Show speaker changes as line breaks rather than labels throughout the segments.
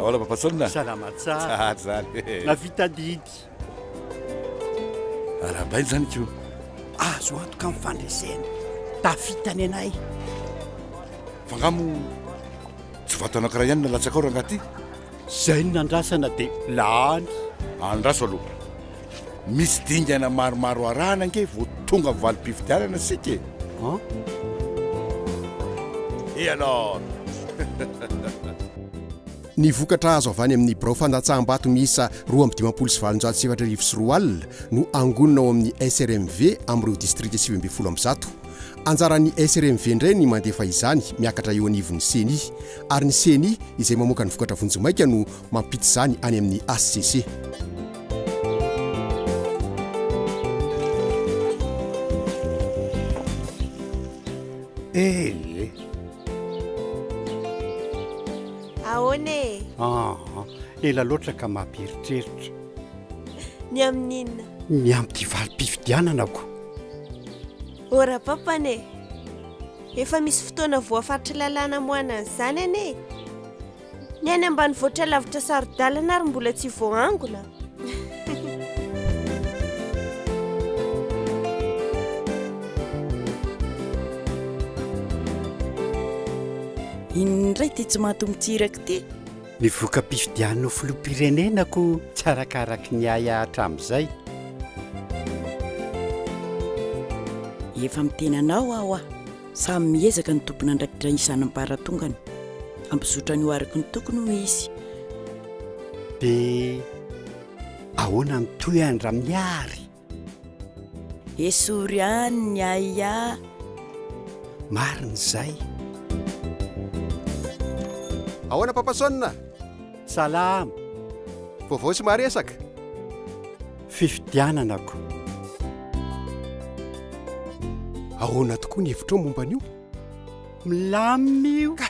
Ahoana Papasaona?
Salama tsara.
Tsara zany.
Navita didy.
Arahabaina zany ko.
Azo antoka ny fandresena. Tafita ny anay.
Fa nga moa tsy vato anankiray ihany nalatsakao rangahy ty?
Zay no nandrasana dia lany.
Andraso aloha. Misy dingana maromaro arahana ange vao tonga amin'ny valim-pifidianana isika e.
An?
Et alors?
Ny vokatra azo avy any amin'ny birao fandatsaham-bato miisa 2852 no angonina ao amin'ny SRMV amin'ireo distrika 119. Anjaran'ny SRMV indray ny mandefa izany miakatra eo anivon'ny Ceni ary ny Ceni izay mamoaka ny vokatra vonjimaika no mampita izany any amin'ny hcc.
Ee.
Ahoana e?
Aa, ela loatra ka mampieritreritra.
Ny amin'inona?
Ny amin'ity valim-pifidianana ko.
Ô rapapana e! Efa misy fotoana voafaritry lalàna amoahana an'izany anie e! Ny any ambanivohitra lavitra saro-dalana ary mbola tsy voaangona.
Inona indray ity tsy maty mitsiraka ity?
Ny voka-pifidianana ho filoham-pirenena ko tsy arakaraky ny ahy hatramin'izay.
Efa miteny anao aho ah. Samy miezaka ny tompon'andraikitra isan'ambaratongany hampizotra an'io araka ny tokony ho izy.
Dia ahoana ny tohiny Ramihary?
Esory any ny ahiahy.
Marina izay.
Ahoana Papason?
Salama.
Vaovao sy maresaka.
Fifidianana ko.
Ahoana tokoa ny hevitrao momba an'io?
Milamina io. Ka.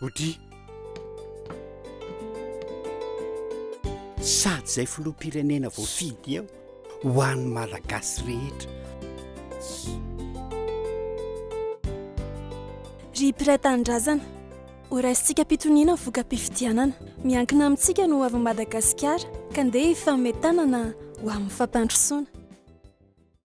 Odry. Sady izay filoham-pirenena voafidy eo ho an'ny Malagasy rehetra.
Ry mpiray tanindrazana, ho raisintsika am-pitoniana ny voka-pifidianana. Miankina amintsika ny ho avin'i Madagasikara ka ndeha hifanome tanana ho amin'ny fampandrosoana.